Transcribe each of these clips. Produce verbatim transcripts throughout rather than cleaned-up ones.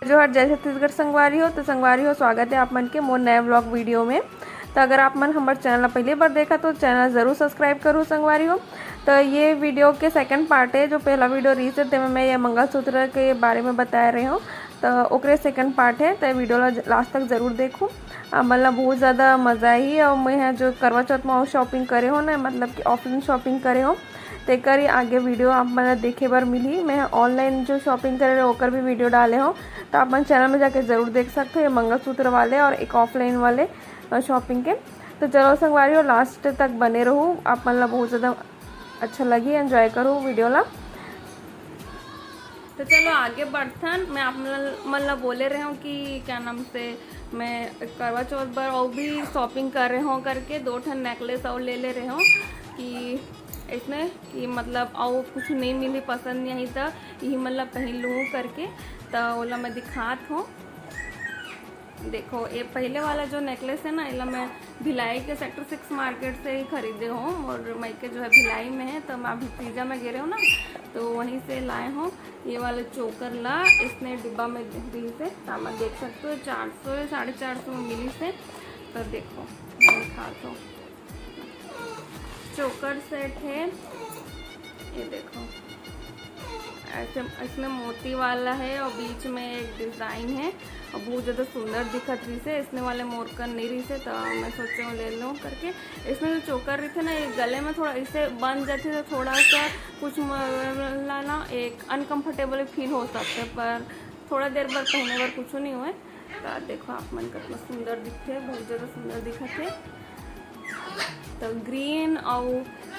जोहार, जय छत्तीसगढ़ संगवारी हो। तो संगवारी हो, स्वागत है आप मन के मोर नए vlog video में। तो अगर आप मन हमर channel ला पहली बार देखत हो तो channel ला जरूर subscribe करो संगवारी हो। तो ये video के second part है, जो पहला video रहिस हे तेमे मैं ये मंगलसूत्र के बारे में बताए रहे हूँ, तो ओकरे second part है। तो video ला last तक जरूर देखो, आप मन ला बहुत ज़्यादा मज़ा आही। और मैं ह जो करवा चौथ में shopping करे हो ना, मतलब कि offline shopping करे हो, तेकर ही आगे video आप मन ला देखे बर मिलही। मैं online जो shopping करे रहे ओकर भी video डाले हो, तो आप मन channel में जाके जरूर देख सकते हो, ये मंगलसूत्र वाले और एक offline वाले shopping के। तो चलो संगवारी हो, last तक बने रहो, आप मन ला बहुत ज़्यादा अच्छा लगही, enjoy करो video ला। तो चलो आगे बढ़थन। मैं आप मन ला बोले रहे हूँ कि क्या नाम से मैं करवा चौथ बर और भी shopping कर रहे हो करके दो ठन necklace और ले ले रहे हो कि इसने कि मतलब और कुछ नहीं मिली, पसंद नहीं आई, तो यही मन ला पहन लूँ करके। तो ओला मैं दिखात हूँ। देखो, ये पहले वाला जो necklace है ना, एला मैं भिलाई के sector six market से ही खरीदे हूँ। और मायके जो है भिलाई में है, तो मैं अभी तीजा में गे रहे हूँ ना, तो वहीं से लाए हूँ। ये वाला choker ला इसने डिब्बा में दी से, तो आप देख सकते हो, चार सौ या साढ़े चार सौ में मिली से। तो देखो, मैं दिखाता हूँ, choker set है, ये देखो, ऐसे इसमें मोती वाला है और बीच में एक design है और बहुत ज़्यादा सुंदर दिखत रहिस हे। इसने वाले मोर कर नहीं रहिस हे, तो मैं सोचे हूँ ले लूँ करके। इसमें जो choker रहिथे ना, ये गले में थोड़ा इसे बंध जाथे, तो थोड़ा सा कुछ म-, ला ना एक uncomfortable feel हो सकते, पर थोड़ा देर बर पहने बर कुछ नहीं हुए। तो देखो आप मन कितना सुंदर दिखथे, बहुत ज़्यादा सुंदर दिखत हे। तो green और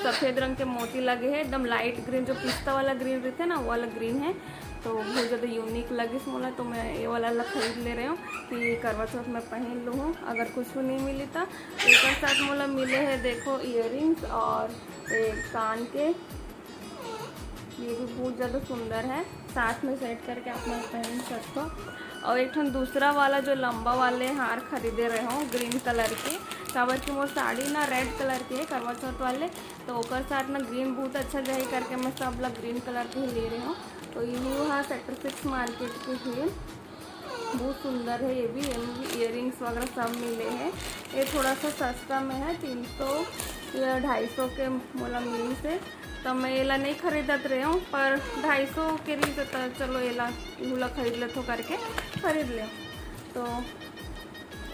सफ़ेद रंग के मोती लगे हे, एकदम light green, जो पिस्ता वाला green रहिथे ना, वो वाला green है। तो बहुत ज़्यादा unique लगिस मोला, तो मैं ये वाला ला खरीद ले रहे हूँ कि करवा चौथ में पहन लूँ, अगर कुछ नहीं मिली तो। एक साथ मोला मिले है, देखो, earrings और एक कान के, ये भी बहुत ज़्यादा सुंदर है, साथ में set करके आप मन पहन सकते हो। और एक ठन दूसरा वाला जो लंबा वाले हार खरीदे रहे हो green color के, काबर कि मोर साड़ी ना red color के है करवा चौथ वाले, तो ओकर साथ ना green बहुत अच्छा जाही करके मैं सब ला green color के ही ले रहे हो। तो ये हा sector six market के है, बहुत सुंदर है ये भी। एमे भी earrings वगैरह सब मिले है। ये थोड़ा सा सस्ता में है, तीन सौ या ढाई सौ के मोला मिलिस हे, तो मैं एला नहीं खरीदत रहे हूँ, पर ढाई सौ के रहिस हे, तो चलो एला, इहू ला खरीद लेथो करके खरीद ले। तो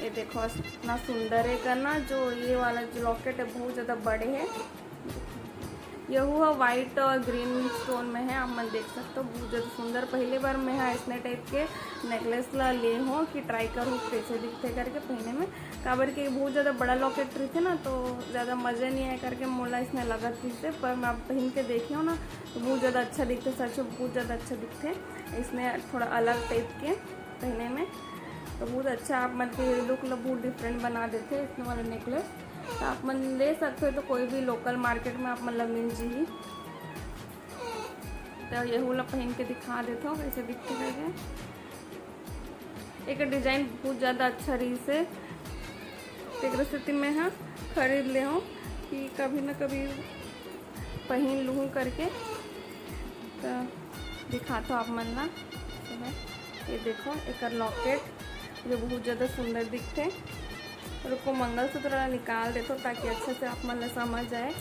ये देखो, इतना सुंदर है करना, जो ये वाला जो locket है, बहुत ज़्यादा बड़े है। यहू ह white और green stone में है, आप मन देख सकते हो, बहुत ज़्यादा सुंदर। पहले बार मैं हा इसने type के necklace ला ले हो कि try करूँ कैसे दिखते करके पहने में, काबर के बहुत ज़्यादा बड़ा locket रहिथे ना, तो ज़्यादा मज़ा नहीं आए करके मोला इसने लगत रहिथे, पर मैं अब पहन के देखे हो ना, तो बहुत ज़्यादा अच्छा दिखते, सच में बहुत ज़्यादा अच्छा दिखते। इसने थोड़ा अलग type के पहने में तो बहुत अच्छा, आप मन के look ला बहुत different बना देथे इसने वाला necklace। तो आप मन ले सकते हो, तो कोई भी local market में आप मन ला मिल जही। तो यहू ला पहन के दिखा देथो कैसे दिखते करके। एक design बहुत ज़्यादा अच्छा रहिस हे, तेकरे सेती मैं हा खरीद ले हूँ कि कभी ना कभी पहन लूँ करके। तो दिखाथो आप मन ला, ये देखो एकर locket, जो बहुत ज़्यादा सुंदर दिखथे। रुको, मंगलसूत्र ला निकाल देथो ताकि अच्छा से आप मन ला समझ आए।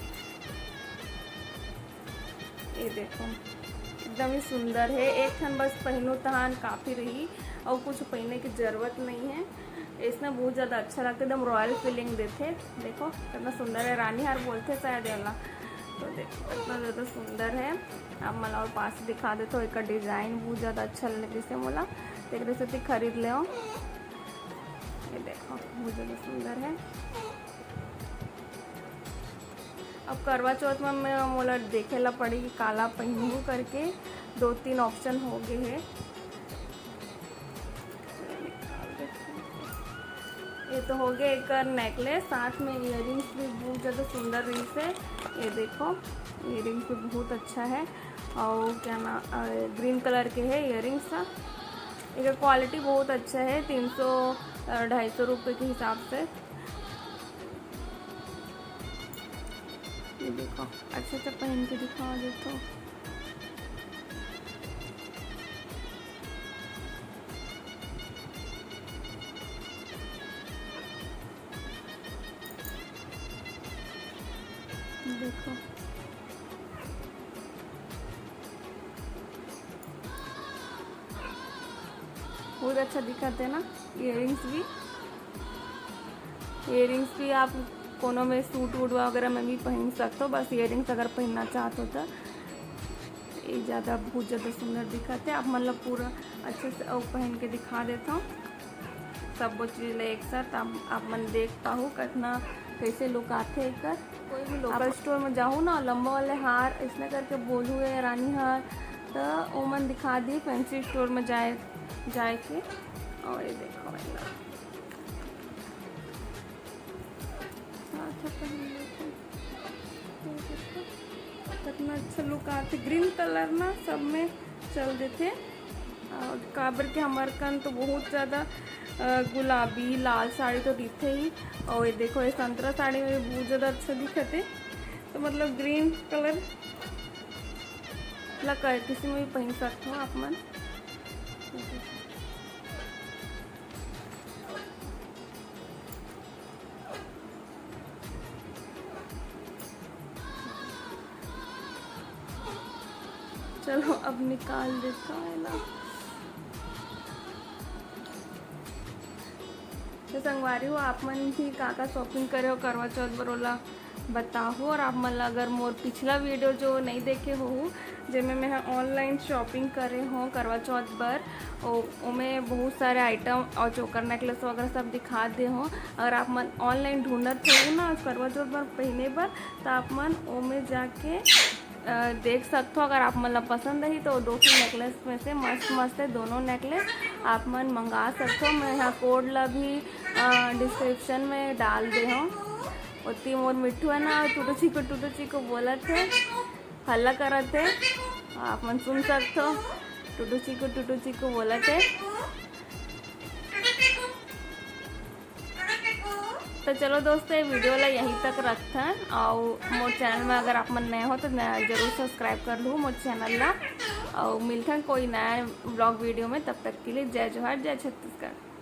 ये देखो, एकदम ही सुंदर है। एक ठन बस पहनू तहान काफ़ी रही और कुछ पहने की ज़रूरत नहीं है। इसमें बहुत ज़्यादा अच्छा लगता है, एकदम royal feeling देथे। देखो कितना सुंदर है, रानी हार बोलथे शायद एला। तो देखो कितना ज़्यादा सुंदर है। आप मन ला और पास से दिखा देथो, एकर design बहुत ज़्यादा अच्छा लगिस हे मोला, तेकरे सेती खरीद ले हो। ये देखो बहुत ज़्यादा सुंदर है। अब करवा चौथ में मैं, मोला देखे ला पड़ी कि काला पहनहूँ करके, दो तीन option हो गए है। ये तो हो गया एक necklace, साथ में earrings भी बहुत ज़्यादा सुंदर रहिस हे। ये देखो, earrings भी बहुत अच्छा है और क्या ना, अ, green color के है earrings का। एकर quality बहुत अच्छा है, तीन सौ, अ, ढाई सौ रुपये के हिसाब से। ये देखो, अच्छा अच्छा पहन के दिखाओ, देखो। देखो, बहुत अच्छा दिखत हे ना, ईयरिंग्स भी। ईयरिंग्स भी आप कोनो में सूट वूट वगैरह में भी पहिन सकथो, बस ईयरिंग्स अगर पहिनना चाहत हो तो। ये ज़्यादा, बहुत ज़्यादा सुंदर दिखत हे। आप मन ला पूरा अच्छे से अउ पहिन के दिखा देथव सब वो चीज ले एक साथ। आप, आप मन देख पाहू कतना, कैसे लुक आथे एकर। कोई भी लोकल स्टोर में जाहू ना, लंबा वाले हार इसने करके बोलहू या रानी हार, तो वो मन दिखा दी फैंसी स्टोर में जाए, जाए के। और ये देखो, ये लो। हाथ में पहन लेते हैं। ये देखो, कितना अच्छा लुक आथे। ग्रीन कलर ना सब में चल देथे। और काबर के हमर कन तो बहुत ज़्यादा, अ, गुलाबी, लाल साड़ी तो दिखथे ही। और ये देखो, ये संतरा साड़ी में भी बहुत ज़्यादा अच्छा दिखथे। तो मतलब ग्रीन कलर ला क-, किसी में भी पहन सकते हो आप मन। चलो, अब निकाल देता है ना। तो संगवारी हो, आप मन भी का का शॉपिंग करे हो करवा चौथ बर, ओला बताहू। और आप मन ला अगर मोर पिछला वीडियो जो नहीं देखे हो, जेमे मैं ऑनलाइन शॉपिंग करे हो करवा चौथ बर, ओ, ओमे बहुत सारे आइटम और चोकर नेकलेस वगैरह सब दिखा दे हो। अगर आप मन ऑनलाइन ढूंढत हो ना करवा चौथ बर पहने बर, तो आप मन ओमे जाके, अ, देख सकथो। अगर आप मन ला पसंद आही तो दो ठो नेकलेस में से मस्त मस्त है दोनों नेकलेस, आप मन मंगा सकथो। मैं यहाँ कोड ला भी, अ, डिस्क्रिप्शन में डाल दे हूँ। ओती मोर मिट्ठू है ना, टूटू चीकू, टूटू चीकू बोलत है, हल्ला करत है, आप मन सुन सकथो, टूटू चीकू, टूटू चीकू बोलत है। तो चलो दोस्तों, ये वीडियो ला यहीं तक रखथन। और मोर चैनल में अगर आप मन नए हो तो न-, जरूर सब्सक्राइब कर लू मोर चैनल ला। और मिलथन कोई नया ब्लॉग वीडियो में, तब तक के लिए जय जोहार, जय छत्तीसगढ़।